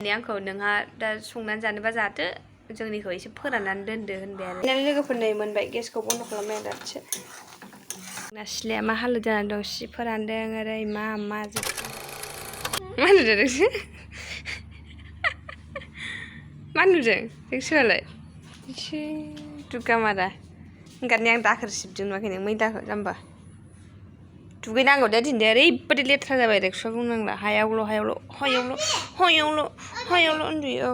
आंखौ नोंहा दा संनानै जानोबा जादो जोंनिखौ एसे फोराननानै दोनदो होनबाय आरो लोगोफोर नै मोनबाय गेसखौ बन्द खालामबाय आं दासो ना सिलाया मा हालोद जानानै दं सि फोरानदों ओरै मा नुदों नोंसो मा नुदों नोंसोरालाय एसे दुगामारा ओंखारनो आं दाखोर सिबदों नुवाखै नों मैलाखौ जाम्बा दुगैनांगौ दा दिनै ओरैबायदि लेथ्रा जाबाय रेक्सुआ बुंनांला हायावल' उन्दुयो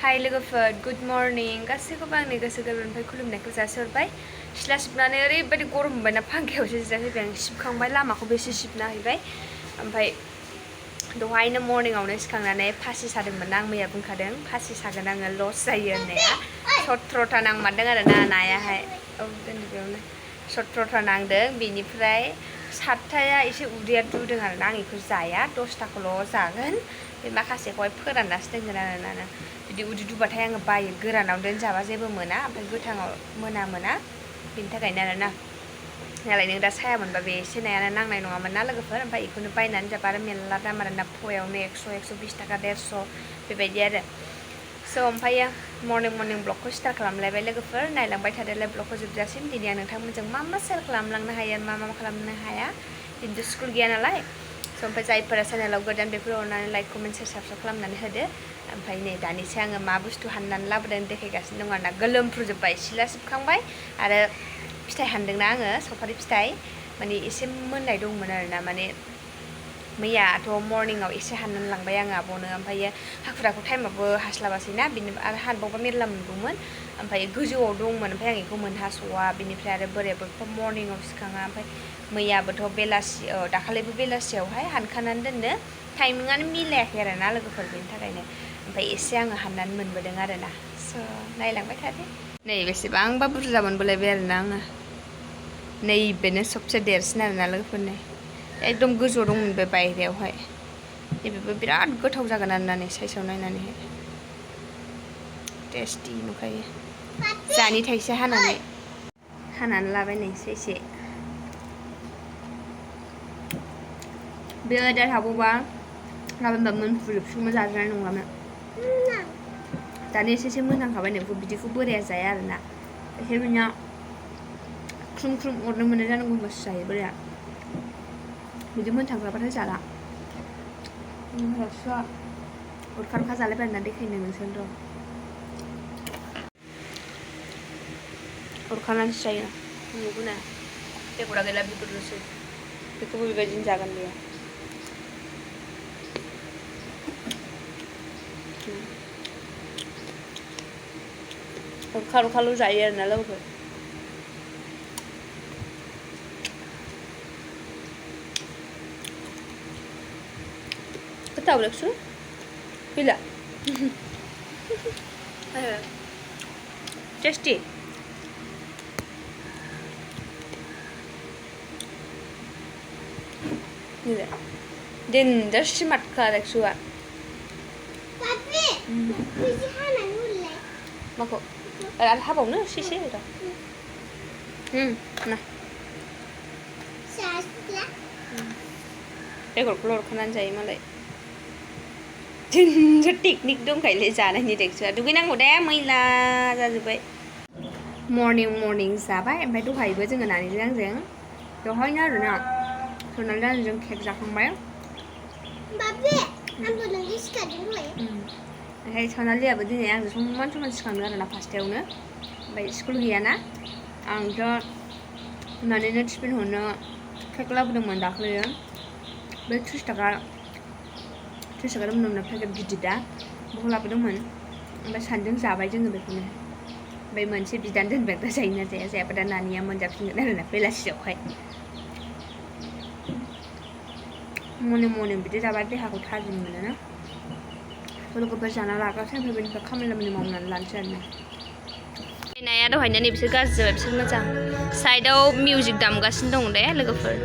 हाय लोगोफोर गुड मर्निं गासैखौबो आंनि गोसो गोरबोनिफ्राय खुलुमनायखौ जासिहरबाय सिथ्ला सिबनानै ओरैबायदि गरम मोनबायना फांखायावसो जिरायफैबाय आं सिबखांबाय लामाखौबो एसे सिबना हैबाय ओमफ्राय दहायनो मर्निंआवनो सिखांनानै फासि सादोंमोन आं मैया बुंखादों फासि सागोन आङो लस जायो होननाया 17था नांमारदों आरो नायाहाय औ दोनदो बेयावनो 17था नांदों बेनिफ्राय 7थाया एसे उदैया दुदों आरो आं बेखौ जाया 10थाखौल' जागोन बे माखासेखौहाय फोराननासो दोनगोन आरोना बिदि उदै दुबाथाय आङो बायो गोरानाव दोनजाबा जेबो मोना ओमफ्राय गोथाङाव मोना बेनि थाखायनो आरोना नालाय नों दा साया मोनबा बे एसे नायानो नांनाय नङामोन ना लोगोफोर ओमफ्राय बेखौनो बायनानै जाबा आरो मेरला दाम आरोना फवायावनो 100-120 थाखा 150 बेबायदि आरो स' ओमफ्रायो मर्निं ब्लगखौ स्टार्ट खालामलायबाय लोगोफोर नायलांबाय थादोलाय ब्लगखौ जोबजासिम दिनै आं नोंथांमोनजों मा सेयार खालामलांनो हायो मा खालामनो हाया दिनैथ' स्कुल गैया नालाय स' ओमफ्राय जायफोरा चेनेलाव गोदान बेफोर अननानै लाइक कमेन्ट शेयार साबस्क्राइब खालामनानै होदो ओमफ्राय नै दानिसो आङो मा बुस्थु हाननानै लाबोदों देखायगासिनो दं आरोना गोलोमफ्रुजोब्बाय सिला सिबखांबाय आरो फिथाइ हानदोंना आङो सफारि फिथाइ माने एसे मोननाय दंमोन आरोना माने मैयाथ' मर्निंआव एसे हाननानै लांबाय आङो आब'नो ओमफ्रायो हाखु-दाखु टाइमाबो हास्लाबासैना बिनि आरो हानबावबा मेरला मोनगौमोन ओमफ्राय गोजौआव दंमोन ओमफ्राय आं बेखौ मोनहास'वा बिनिफ्राय आरो बोरायाबो मर्निंआव सिखाङा ओमफ्राय मैयाबोथ' बेलासि दाखालिबो बेलासियावहाय हानखानानै दोननो टाइमिंआनो मिलायाखै आरोना लोगोफोर बेनि थाखायनो ओमफ्राय एसे आङो हाननानै मोनबोदों आरोना स' नायलांबाय थादो नै बेसेबांबा बुरजा मोनबोलायबाय आरोना आङो नैबेनो सबसे देरसिन आरोना लोगोफोरनि एकदम गोजौआव दंमोन बे बायह्रायावहाय नैबेबो बिराद गोथाव जागोन आरोना नै साइसाव नायनानैहाय टेस्टि नुखायो जानि थाइसे हानानै लाबाय नै एसे बे दा थाबावबा गाबोनबा मोनफुजोबसिगौमोन जाजानाय नंलामोन दानि एसे मोजांखाबाय नै बिदिखौ बोराया जाया आरोना एसे बिना ख्रुम अरनो मोननाय जानांगौ होनबासो जायो बोराया बिदि मोनथांग्राबाथाय जाला होनबासो अरखा जालायबाय आरोना देखायनो नोंसोरथ' अरखानानैसो जायो नुगोना बेगरा गैला बिगुरल'सै बेखौबो बेबायदिनो जागोन बेयो अरखाल' जायो आरोना लोगोफोर गोथाव लोगसु गैला टेस्टि डेन्जार स्मार्टखा रेक्सुआ माखौ आरो हाबावनो एसे र' ना बेगरखौल' अरखानानै जायो मालाय डेन्जार टेकनिक दंखायोलै जानायनि रेक्सुआ दुगैनांगौ दे मैला जाजोब्बाय मर्निं जाबाय ओमफ्राय दहायबो जोङो नानिजों आंजों दहायनो आरोना सनालि आंजों केक जाखांबाय ओमफ्राय सनालियाबो दिनै आंजों समान सिखांदों आरोना 5थायावनो ओमफ्राय स्कुल गैयाना आंथ' नानिनो टिफिन हरनो केक लाबोदोंमोन दाख्लैयो बे 30 थाखा दंमोन पेकेट गिदिरा बेखौ लाबोदोंमोन ओमफ्राय सानैजों जाबाय जोङो बेखौनो ओमफ्राय मोनसे बिदानो दोनबाय दा जायोना जायाबा दा नानिया मोनजाफिनगोन आरोना बेलासियावहाय मर्निं बिदि जाबा देहाखौ थाजिम मोनोना लोगोफोर जाना लागासै ओमफ्राय बेनिफ्राय खामानि मावनानै लानोसै आरोना नाया दहायनो नै बिसोर गाज्रि जाबाय बिसोर मोजां साइडआव मिउजिक दामगासिनो दं दे लोगोफोर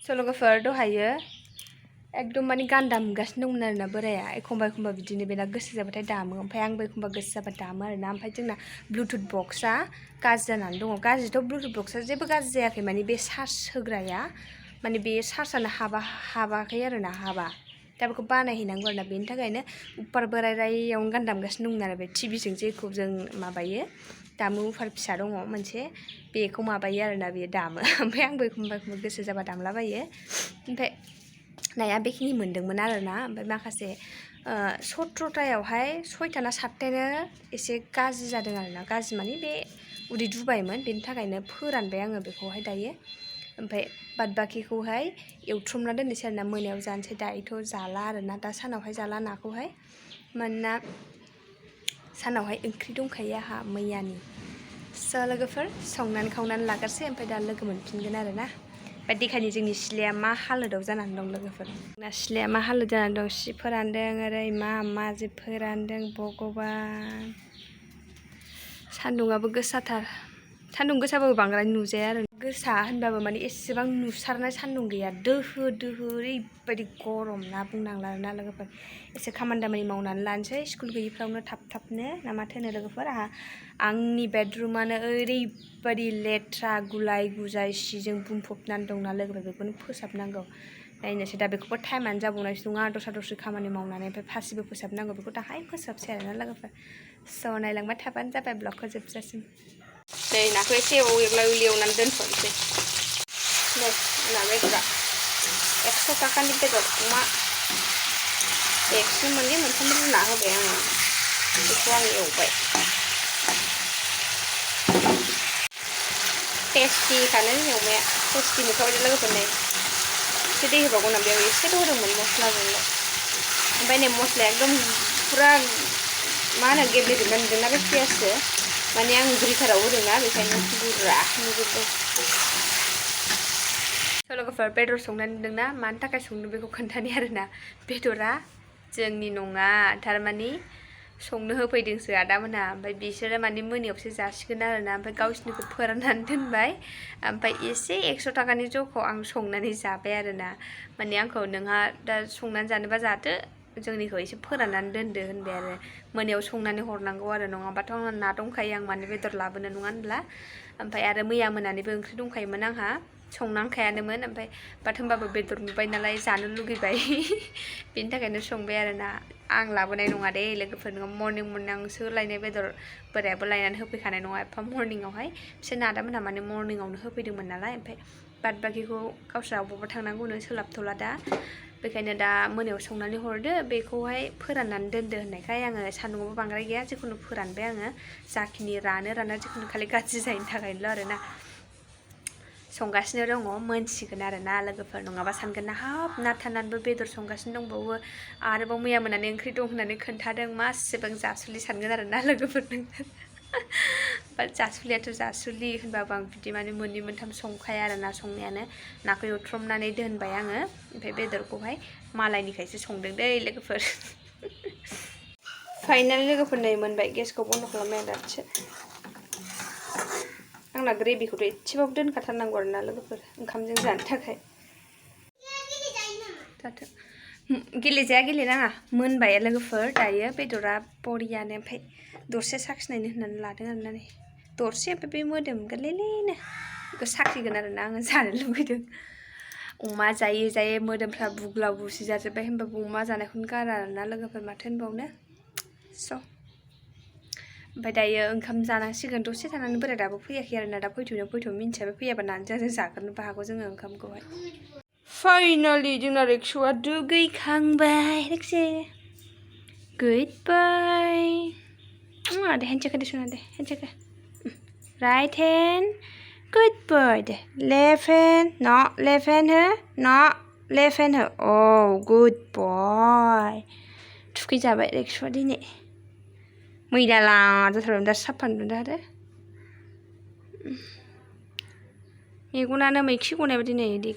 स' लोगोफोर दहायो एकदम माने गान दामगासिनो दंमोन आरोना बोराया एखमबा बिदिनो बेना गोसो जाबाथाय दामो ओमफ्राय आंबो एखमबा गोसो जाबा दामो आरोना ओमफ्राय जोंना ब्लुटुथ बक्सआ गाज्रि जानानै दङ गाज्रिथ' ब्लुटुथ बक्सआ जेबो गाज्रि जायाखै माने बे चार्ज होग्राया माने बे चार्जआनो हाबाखै आरोना हाबा दा बेखौ बानायहैनांगौ आरोना बेनि थाखायनो उपार बोरायरायावनो गान दामगासिनो दंमोन आरो बे टिभिजों जेखौ जों माबायो दामो उफार फिसा दङ मोनसे बेखौ माबायो आरोना बेयो दामो ओमफ्राय आंबो एखमबा गोसो जाबा दामलाबायो ओमफ्राय नाया बेखिनि मोन्दोंमोन आरोना ओमफ्राय माखासे 17थायावहाय 6था ना 7थायानो एसे गाज्रि जादों आरोना गाज्रि माने बे उदै दुबायमोन बेनि थाखायनो फोरानबाय आङो बेखौहाय दायो ओमफ्राय बाद बाखिखौहाय एवथ्रमना दोननोसै आरोना मोनायाव जानोसै दायोथ' जाला आरोना दा सानावहाय जाला नाखौहाय मानोना सानावहाय ओंख्रि दंखायो आहा मैयानि स' लोगोफोर संनानै खावनानै लाग्रोसै ओमफ्राय दा लोगो मोनफिनगोन आरोना ओमफ्राय देखायनि जोंनि सिलाया मा हालोदाव जानानै दं लोगोफोर ना सिलाया मा हालोद जानानै दं सि फोरानदों ओरै मा जे फोरानदों भगबान सान्दुंआबो गोसाथार सान्दुं गोसाबाबो बांद्राय नुजाया आरो गोसा होनबाबो माने एसेबां नुसारनाय सान्दुं गैया दोहो ओरैबायदि गरम ना बुंनांला आरोना लोगोफोर एसे खामानि दामानि मावनानै लानोसै स्कुल गैयिफ्रावनो थाब-थाबनो ना माथो होनो लोगोफोर आंनि बेडरुमानो ओरैबायदि लेथ्रा गुलाय गुजाय सिजों बुंफबनानै दंना लोगोफोर बेखौनो फोसाबनांगौ नायनोसै दा बेखौबो टाइमानो जाबावनायसो नङा दस्रा खामानि मावनानै ओमफ्राय फासिबो फोसाबनांगौ बेखौ दाहाय फोसाबसै आरोना लोगोफोर स' नायलांबाय थाबानो जाबाय ब्लगखौ जोबजासिम नै नाखौ एसे एवनानै दोनथ'नोसै नै ना बेदरा 100 थाखानि बेदर अमा एक्स' मोननै मोनथाम रुना होबाय आङो बेखौ आं एवबाय टेस्टिखानो एवनाया टेस्टि नुखाबाय लोगोफोर नै एसे दै होबावगौ ना बेयाव एसेल' होदोंमोन मस्लाजोंल' ओमफ्राय नै मस्लाया एकदम फुरा मा होनो गेब्लेजोबनानै नुदोंना बे पियासजों माने आं ग्रिटाराव होदोंना बेखायनो गुरा नुजोबदों स' लोगोफोर बेदर संनानै नुदोंना मानि थाखाय संदों बेखौ खोन्थानि आरोना बेदरा जोंनि नङा थारमाने संनो होफैदोंसो आदामोनहा ओमफ्राय बिसोरो माने मोनायावसो जासिगोन आरोना ओमफ्राय गावसिनिखौ फोराननानै दोनबाय ओमफ्राय एसे 100 थाखानि जौखौ आं संनानै जाबाय आरोना माने आंखौ नोंहा दा संनानै जानोबा जादो जोंनिखौ एसे फोराननानै दोनदो होनबाय आरो मोनायाव संनानै हरनांगौ आरो नङाबाथ' आंहा ना दंखायो आं माने बेदर लाबोनो नङा होनब्ला ओमफ्राय आरो मैया मोनानिबो ओंख्रि दंखायोमोन आंहा संनांखायानोमोन ओमफ्राय बाट होमबाबो बेदर नुबाय नालाय जानो लुगैबाय बेनि थाखायनो संबाय आरोना आं लाबोनाय नङा दे लोगोफोर नोङो मर्निं आंसो लायनाय बेदर बोरायाबो लायनानै होफैखानाय नङा एफा मर्निंआवहाय बिसोर आदामोनहा माने मर्निंआवनो होफैदोंमोन नालाय ओमफ्राय बाद बाखिखौ गावस्रा बबावबा थांनांगौनो सोलाबथ'ला दा बेखायनो दा मोनायाव संनानै हरदो बेखौहाय फोराननानै दोनदो होननायखाय आङो सान्दुंआवबो बांद्राय गैया जिखुनु फोरानबाय आङो जाखिनि राना जिखुनु खालि गाज्रि जायैनि थाखायनोल' आरोना संगासिनो दङ मोनसिगोन आरोना लोगोफोर नङाबा सानगोन ना हाब ना थानानैबो बेदर संगासिनो दंबावो आरोबाव मैया मोनानि ओंख्रि दं होननानै खोन्थादों मासेबां जासुलि सानगोन आरोना लोगोफोर बाट जासुलियाथ' जासुलि होनबाबो आं बिदि माने मोननै मोनथाम संखाया आरोना संनायानो नाखौ एवथ्रमनानै दोनबाय आङो ओमफ्राय बेदरखौहाय मालायनिखायसो संदों दै लोगोफोर फाइनालि लोगोफोर नै मोनबाय गेसखौ बन्द' खालामबाय आं दासो आंना ग्रेभिखौथ' एसेबाबो दोनखाथारनांगौ आरोना लोगोफोर ओंखामजों जानो थाखाय जाथों गेलेजाया गेलेनाङा मोनबाय लोगोफोर दायो बेदरा बरियानो ओमफ्राय दरसे साखिनायनो होननानै लादों आरोना नै दरसे ओमफ्राय बे मोदोम गोरलैनो बेखौ साखिगोन आरोना आङो जानो लुबैदों अमा जायै मोदोमफ्रा बुग्लाव बुसि जाजोब्बाय होनबाबो अमा जानायखौनो गारा आरोना लोगोफोर माथो होनबावनो स' ओमफ्राय दायो ओंखाम जानांसिगोन दसे थानानै बोराय दाबो फैयाखै आरोना दा फैथ' मिन्थियाबो फैयाबा नानैजों जाग्रोनोबो हागौ जोङो ओंखामखौहाय फाइनालि जोंना रिक्स'आ दुगैखांबाय रिक्से गुडबाय दे हेन्डसेक दे सना दे हेन्डसेक राइट हेन्ड गुड बय they left hand left hand हो औ गुड बय थुखैजाबाय रिक्स'आ दिनै मैला जाथारबाय दा साफा नुदों आरो मेगनानो मैखि गनाय बायदि नै ओरै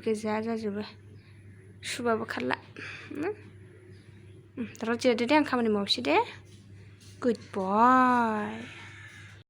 गोजा जाजोबो सुबाबो खारला र' जिरायदो दे आं खामानि मावसै दे गुड बय